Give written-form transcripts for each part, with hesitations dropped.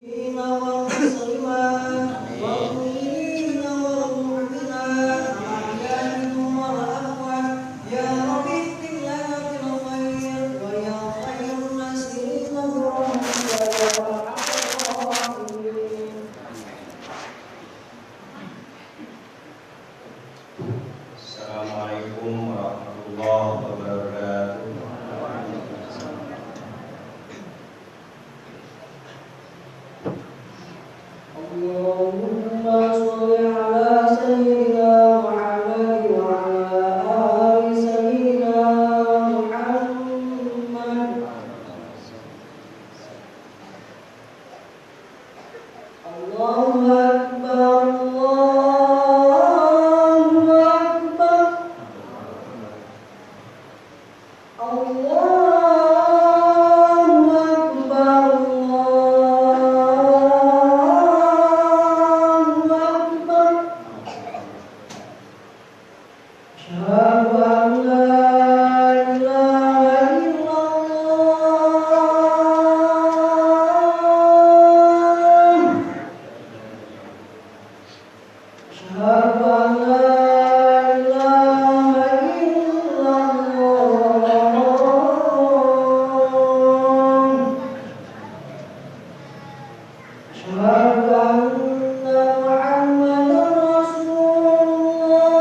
Assalamualaikum warahmatullahi wabarakatuh. Allahumma sholli ala sayyidina Muhammad wa ala ali sayyidina Muhammad. Allahu akbar, Allahu akbar, Allahu akbar, Allahu akbar. Asyhadu an la ilaha illallah. Asyhadu an la ilaha illallah. Asyhadu anna Muhammadan Rasulullah.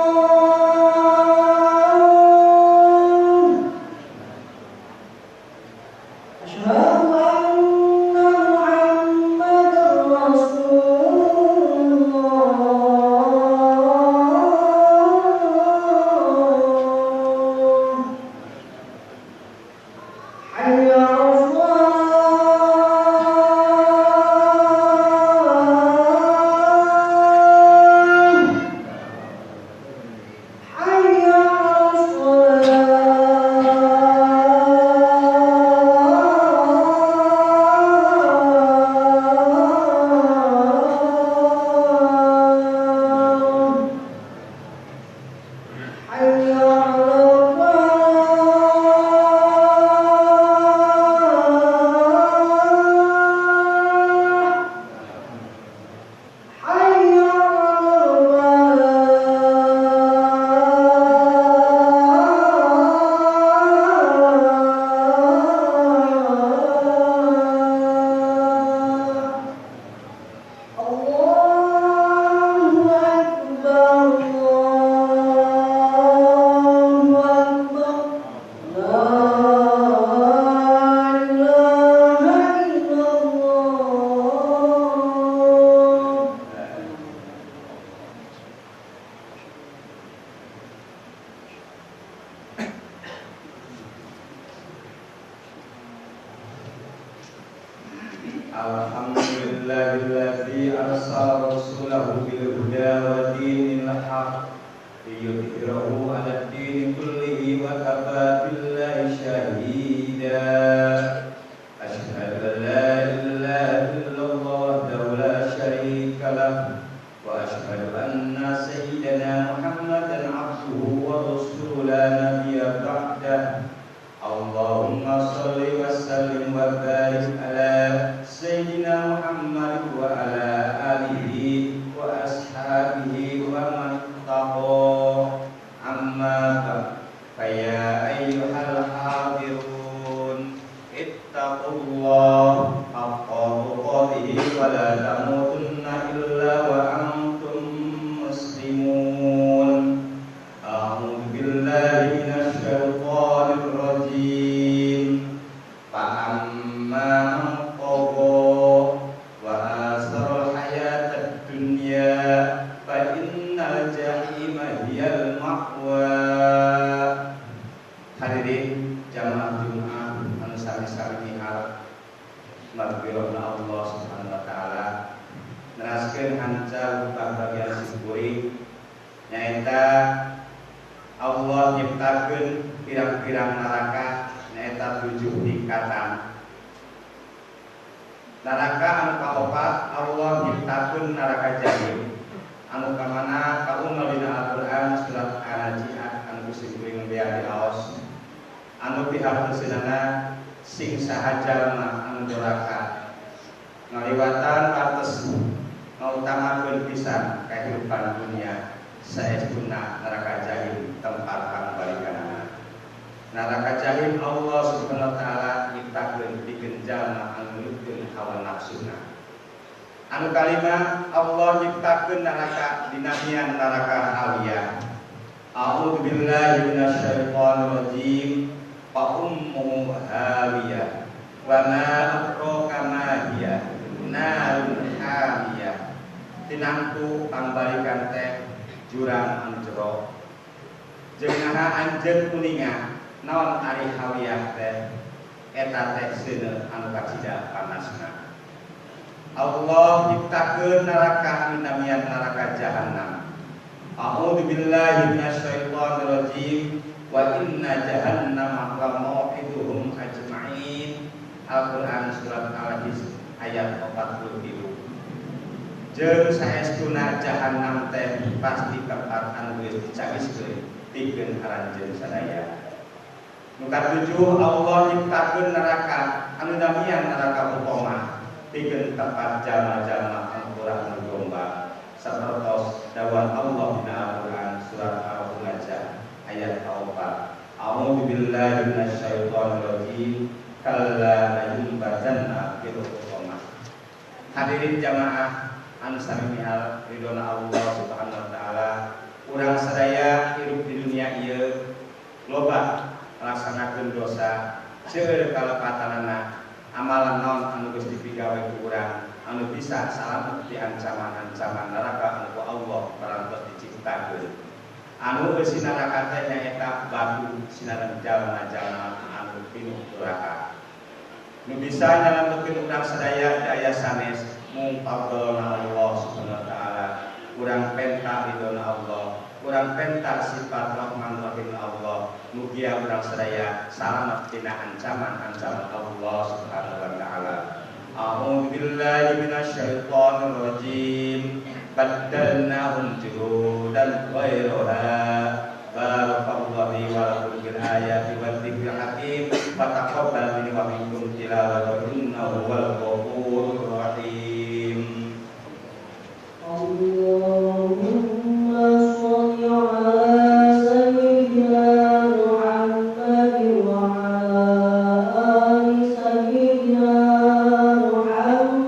Asyhadu anna Muhammadan Rasulullah. Hayya 'alas-shalah. Hayya 'alas-shalah. Hayya 'alal-falah. Hayya 'alal-falah. Allahu akbar, Allahu akbar, la ilaha illallah. Alhamdulillahilladzi arsala rasulahu bil huda wa dinil haqq liyudhhirahu 'alad dini kullihi wa kafa billahi syahida. Asyhadu an la ilaha illallah wahdahu la syarika lah wa asyhadu anna sayyidana Muhammadan abduhu wa rasuluhu la nabiyya ba'dah. Allahumma sholli wa sallim wa barik ala sayyidina Muhammad wa ala alihi wa ashabihi wa man ittaqa. Amma ba'd. Fa ya ayyuhal hadirun, ittaqullah haqqa tuqatih wa la tamutunna illa wa antum muslimun. A'udzu billahi minasy syaithanir rajim. Fa amma man tagha wa asara hayatad dunya fa innal jahima hiyal ma'wa. Hadirin jamaah Jumat anu sami-sami miharep magfirahna Allah Subhanahu wa taala. Neraskeun hancal upah bagian simkuring nyaeta Allah nyiptakeun pirang-pirang neraka nyaeta 7 tingkatan. Neraka anu kaopat Allah nyiptakeun neraka jahim anu kamana kaunggal dina Al-Qur'an surat An-Nazi'at anu simkuring nembe diaos anu pihareuseunana sing saha jalma anu doraka Ngaliwatan pates ngautamakeun pisan kahirupan dunia saestuna neraka jahim tempat pangbalikanana. Neraka jahim Allah Subhanahu wa taala nyiptakeun pikeun jalma anu nurutkeun hawa nafsuna. Anu kalima Allah nyiptakeun neraka dinamian neraka hawiyah. A'udzu billahi minasyaitonir rajim. Fa ummu hawiyah wa ma adraka ma hiya narun hamiyah. Tinangtu pangbalikan teh jurang anu jero. Jeung naha anjeun kuninga naon ari hawiyah teh eta teh seuneu anu kacida panasna. Allah nyiptakeun neraka anu namian neraka jahannam. A'udzu billahi minasyaitonir rajim. Wa inna jahannama la mau'iduhum ajma'in. Al-Qur'an surat Al-Hijr ayat 43. Jeung saestuna jahannam teh pasti tempat anu geus dicawiskeun pikeun aranjeun sadaya. Nu katujuh Allah nyiptakeun neraka anu namian neraka utama pikeun tempat jalma-jalma anu kurang domba. Sapertos dawuh Allah dina Al-Qur'an surat Al-Humazah ayat 4. A'udzu billahi minasyaitonir rajim. Kalla layunbazanna fil hutamah. Hadirin jamaah anu sami mihal ridona Allah Subhanahu wa taala, urang sadaya hirup di dunia ieu loba ngalaksanakeun dosa, seueur kalepatanana, amalan naon anu geus dipigawe ku urang anu bisa salamet di ancaman-ancaman neraka anu ku Allah parantos diciptakeun. Anu eusi neraka teh nyaeta batu sinaran jalma-jalma anu pinuh duraka. Nu bisa nyalametkeun urang sadaya daya sanes mung fadlna Allah Subhanahu wa taala. Urang penta ridona Allah, urang penta sifat Rahman Rahim Allah. Mugia urang sadaya salamet tina ancaman-ancaman Allah Subhanahu wa taala. A'udzu billahi minasyaitonir rajim. Baddalnahum juludan ghairaha. Barakallahu li wa lakum bil ayati wa dzikril hakim. Wa taqabbal minni wa minkum tilawatahu innahu huwal ghafurur rahim. Allahumma sholli ala sayyidina Muhammad wa ala ali sayyidina Muhammad.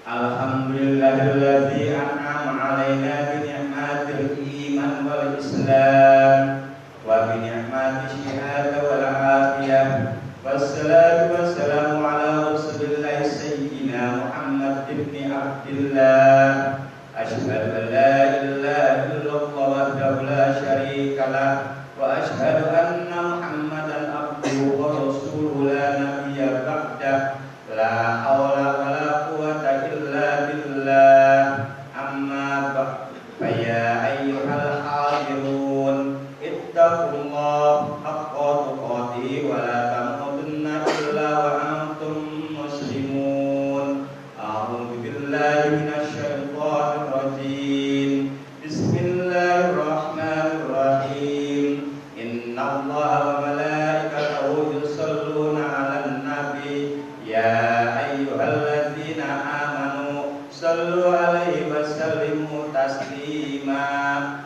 Alhamdulillahilladzi an'ama 'alaina bi ni'matil iman wal islam wa bi ni'matis syahadah wal afiyah. Wassalatu wassalamu ala rasulillahi sayyidina Muhammad ibni Abdillah. Asyhadu an la ilaha illallah wahdahu la syarika lah wa asyhadu anna Muhammadan abduhu wa rasuluhu la nabiyya ba'dah. La haula wa la quwwata illa billah. Amma ba'd. Fa ya ayyuhal hadirun ittaqullaha haqqa tuqatih wa la tamutunna illa wa antum muslimun. A'udzu billahi minasyaitonir rajim. Bismillahirrahmanirrahim. Innallaha wa malaikatahu yusholluna 'alan nabi. Ya ayyuhalladzina amanu sallu alaihi wa sallimu taslima.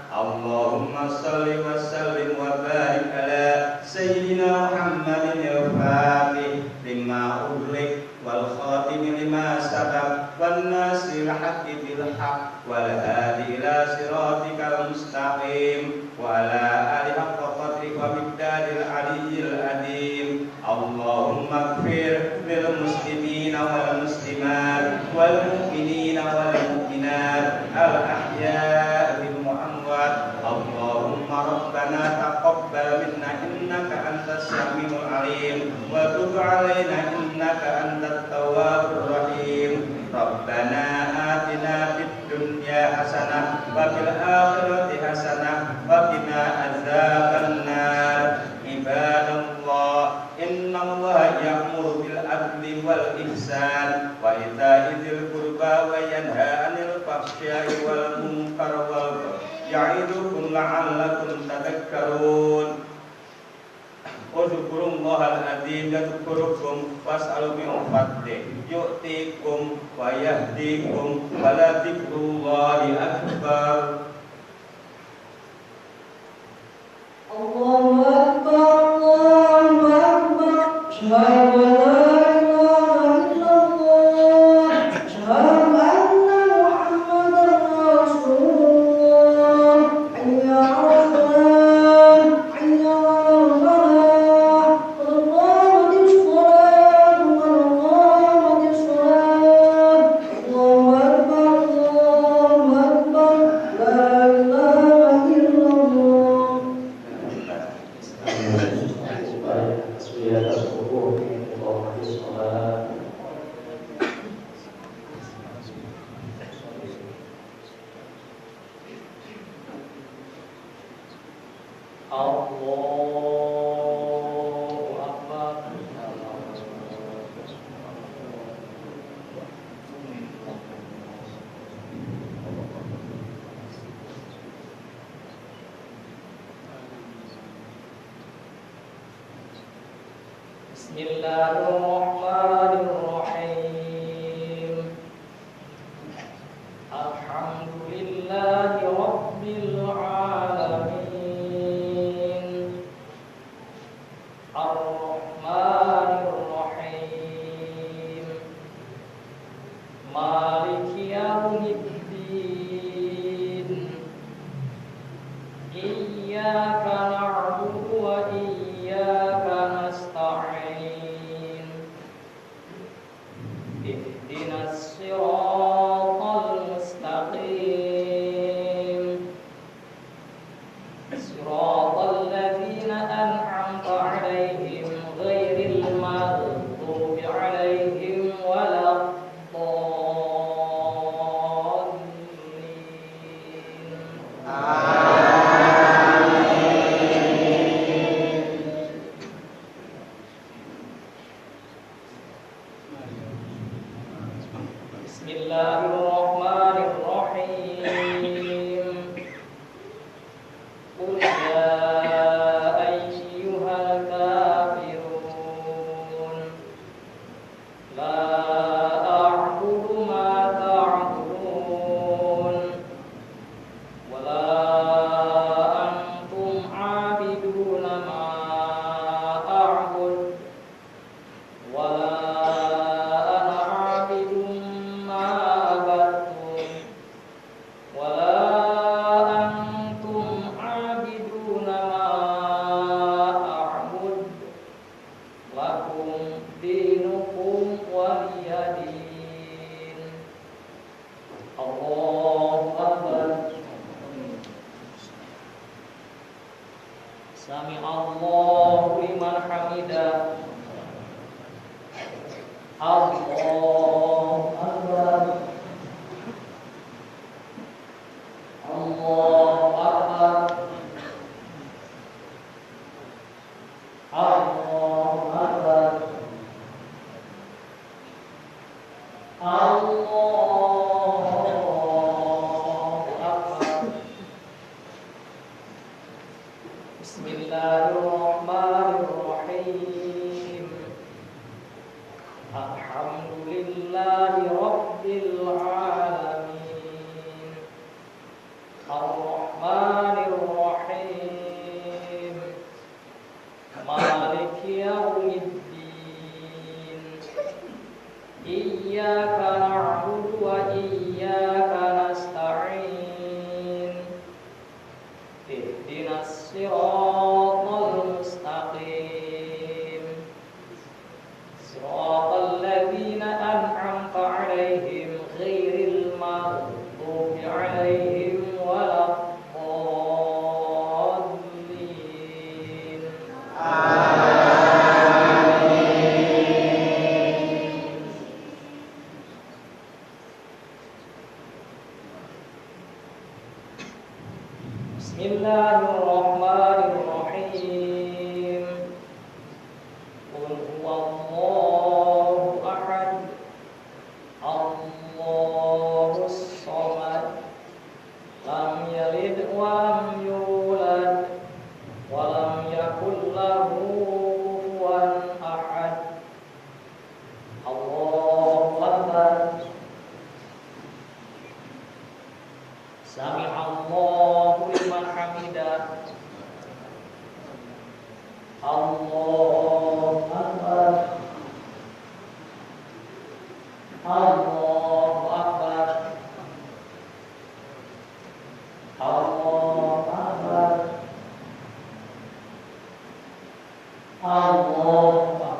Allahumma salli wa sallim wa barik ala sayyidina Muhammadin al-fatih lima ughliq wal khatim lima sabaq wan nasiril haqqi bil haqq wal hadi ila siratikal mustaqim wa ala alihi haqqa qadri wa miqdaril aliyyil azim. Allahumma ighfir lil muslimina wal muslimat wal mu'minina wal mu'minat al ahya'i minhum wal amwat. Allahumma rabbana taqabbal minna innaka antas samiul alim wa tub alaina innaka antat tawwabur rahim. Rabbana atina fid dunya hasanah wa fil akhirati hasanah wa qina adzabannar. Ibadallah, innallaha ya'muru bil adli wal ihsan wa ita'i dzil qurba wa yanha 'anil fahsya'i wal munkar wal baghi ya'idukum la'allakum tadhakkarun. Uzkurullahal azim yadhkurukum was'alu min fadli yu'tikum wa yahdikum wa la dzikrullahi akbar. Allahu akbar, Allahu akbar. Asyhadu an la ilaha illallah, asyhadu anna Muhammadar Rasulullah. Hayya 'alal shalah, hayya 'alal falah. Qad qamatis shalah, qad qamatis shalah. Allahu akbar, Allahu akbar. La ilaha illallah. Allahu Akbar. Bismillahirrahmanirrahim. Alhamdulillahi rabbil alamin. Ar-Rahmanir Rahim. Maliki yaumiddin. Iyyaka na'budu wa iyyaka nasta'in. Ihdinas siratal mustaqim. Siratal ladzina an'amta 'alaihim ghairil maghdubi 'alaihim waladdallin. Bismillahirrahmanirrahim. Qul ya ayyuhal kafirun, la a'budu ma ta'budun, wa la antum 'abiduna ma a'bud, wa la ana 'abidun ma 'abadtum, wa la antum 'abiduna ma a'bud, lakum dinukum waliyadin. Allahu akbar. Sami'allahu liman hamidah. Allahu akbar. Allahu akbar. Allahu akbar. Allahu akbar. Bismillahirrahmanirrahim. Alhamdulillahi rabbil alamin. Ar-Rahmanir Rahim. Maliki yaumiddin. Iyyaka na'budu wa iyyaka nasta'in. Ihdinas siratal mustaqim. Siratal ladzina an'amta 'alaihim ghairil maghdubi 'alaihim waladdallin. Bismillahirrahmanirrahim. Qul huwallahu ahad. Allahus samad. Lam yalid wa lam yulad wa lam yakul lahu له كفوا أحد. الله أكبر. سمع الله لمن حمده. الله أكبر. الله أكبر. الله أكبر. الله أكبر.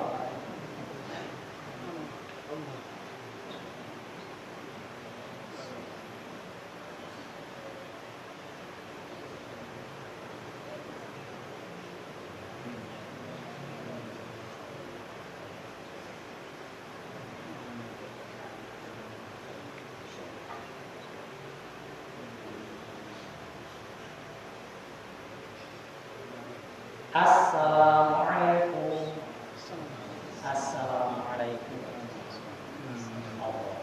Assalamualaikum. Assalamualaikum. Allah.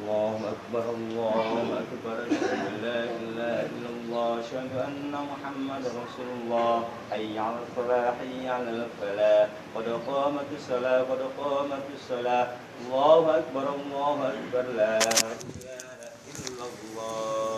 Allahu akbar, Allahu akbar, asyhadu an la ilaha illallah, asyhadu anna Muhammadar Rasulullah. Hayya 'alal falah, hayya 'alal falah. Qad qamatis salah, qad qamatis salah. Allahu akbar, Allahu akbar, la ilaha illallah.